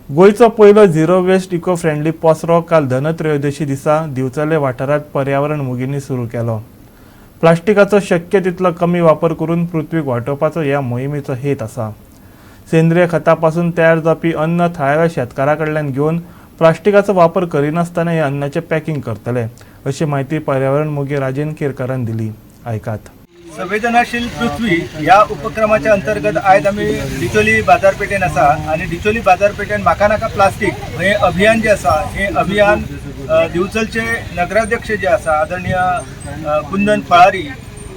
गोंयचो पयलो zero waste eco friendly पसरो काल धनत्रयोदशी दिसा दिवचले वाठारांत पर्यावरण मोगींनी सुरू केलो. प्लास्टिकाचो शक्य तितलो कमी वापर करून पृथ्वीक वाटोवपाचो ह्या मोहिमेचो हेत आसा. सेंद्रीय खतापासून तयार जावपी अन्न थळाव्या शेतकारां कडल्यान घेवन प्लास्टिकाचो वापर करिनासतना ह्या अन्नाचें पॅकिंग करतले, अशी म्हायती पर्यावरण मोगी राजेंद्र केरकारान दिली. आयकात. संवेदनाशील पृथ्वी ह्या उपक्रमाच्या अंतर्गत आयज आमी डिचोली बाजारपेठेन आसा आनी डिचोली बाजारपेठेन म्हाका नाका प्लास्टीक हे अभियान जे आसा, हे अभियान दिवचलचे नगराध्यक्ष जे आसा, आदरणीय कुंदन फळारी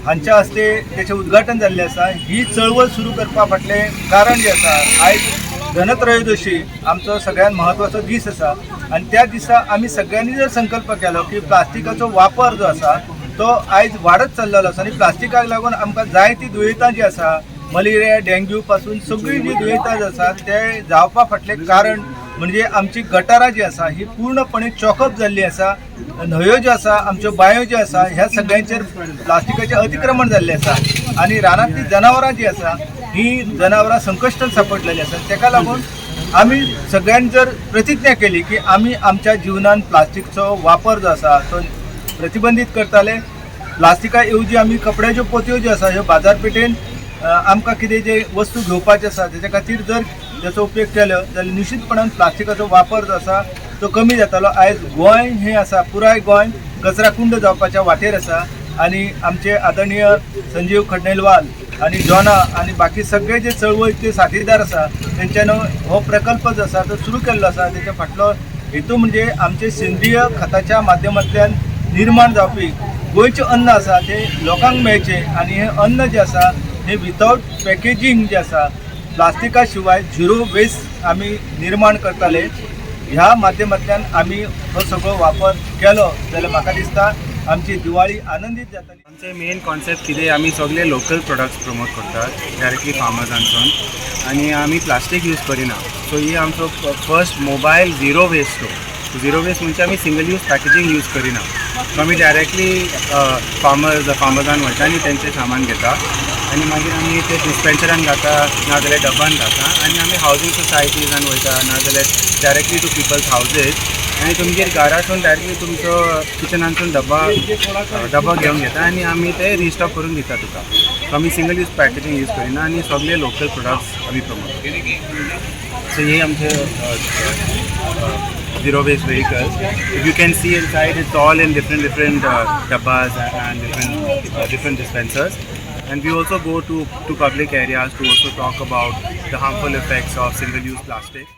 हांच्या हस्ते तेचें उद्घाटन जाल्लें आसा. ही चळवळ सुरू करपा फाटलें कारण जें आसा, आयज धनत्रयोदशी आमचो सगळ्यात म्हत्वाचो दीस आसा आनी त्या दिसा आमी सगळ्यांनी जर संकल्प केलो की प्लास्टिकाचो वापर जो आसा तो आयज वाडत चल्लेलो आसा आनी प्लास्टिकाक लागून आमकां जायतीं दुयेंतां जीं आसा, मलेरिया, डेंग्यू पासून सगळीं जीं दुयेंतां जी आसा, ते जावपा फाटलें कारण म्हणजे आमची गटारां जी आसा ही पूर्णपणे चॉकअप जाल्ली आसा. न्हंयो ज्यो आसा, आमच्यो बांयो ज्यो आसा, ह्या सगळ्यांचेर प्लास्टिकाचें अतिक्रमण जाल्लें आसा आनी रानांतलीं जनावरां जीं आसा ही जनावरां संकश्टात सापडलेली आसा. तेका लागून आमी सगळ्यांनी जर प्रतिज्ञा केली की आमी आमच्या जिवनान प्लास्टिकचो वापर जो आसा तो प्रतिबंधीत करताले, प्लास्टिका ऐवजी आमी कपड्याच्यो पोतयो ज्यो आसा ह्यो बाजारपेठेन आमकां कितें जे वस्तू घेवपाचे आसा तेच्या खातीर जर तेचो उपयोग केलो जाल्यार निश्चितपणान प्लास्टिकाचो वापर जो आसा तो कमी जातलो. आयज गोंय हें आसा, पुराय गोंय कचरा कुंड जावपाच्या वाटेर आसा आनी आमचे आदरणीय संजीव खंडेलवाल आनी जॉना आनी बाकी सगळे जे चळवळीचे साथीदार आसा, तेंच्यानी हो प्रकल्प जो आसा तो सुरू केल्लो आसा. तेच्या फाटलो हेतू म्हणजे आमचे सेंद्रीय खताच्या माध्यमांतल्यान निर्माण जावपी गोंयचें अन्न आसा तें लोकांक मेळचें आनी हें अन्न जें आसा हें विथआवट पॅकेजींग जें आसा, प्लास्टिका शिवाय झिरो वेस्ट आमी निर्माण करताले. ह्या माध्यमांतल्यान आमी हो सगळो वापर केलो जाल्यार म्हाका दिसता आमची दिवाळी आनंदीत जातली. आमचे मेन कॉन्सेप्ट कितें, आमी सगळे लोकल प्रोडक्ट्स प्रमोट करतात डायरेक्टली फार्मर्सांसून आनी आमी प्लास्टीक यूज करिना. सो ही आमचो first mobile zero waste store. Zero waste म्हणजे आमी सिंगल यूज पॅकेजींग यूज करिना. सो आमी डायरेक्टली फार्मर्सान वयता आनी तेंचें सामान घेता आनी मागीर आमी ते डिस्पेन्सरान घाता, नाजाल्यार डब्बान घाता आनी आमी हावजींग सोसायटीजान वयता, नाजाल्यार डायरेक्टली टू पिपल्स हावजीस आनी तुमगेर घरासून डायरेक्टली तुमचो किचनांतसून डब्बा डबो घेवन घेता आनी आमी ते रिस्टॉक करून दिता तुका. सो आमी सिंगल यूज पॅकेजींग यूज करिना आनी सगळे लोकल प्रोडक्ट्स आमी प्रमोट करता. सो हे आमचे zero waste vehicles. If you can see inside, it's all in different different dabbas and different different dispensers. And we also go to public areas to also talk about the harmful effects of single use plastic.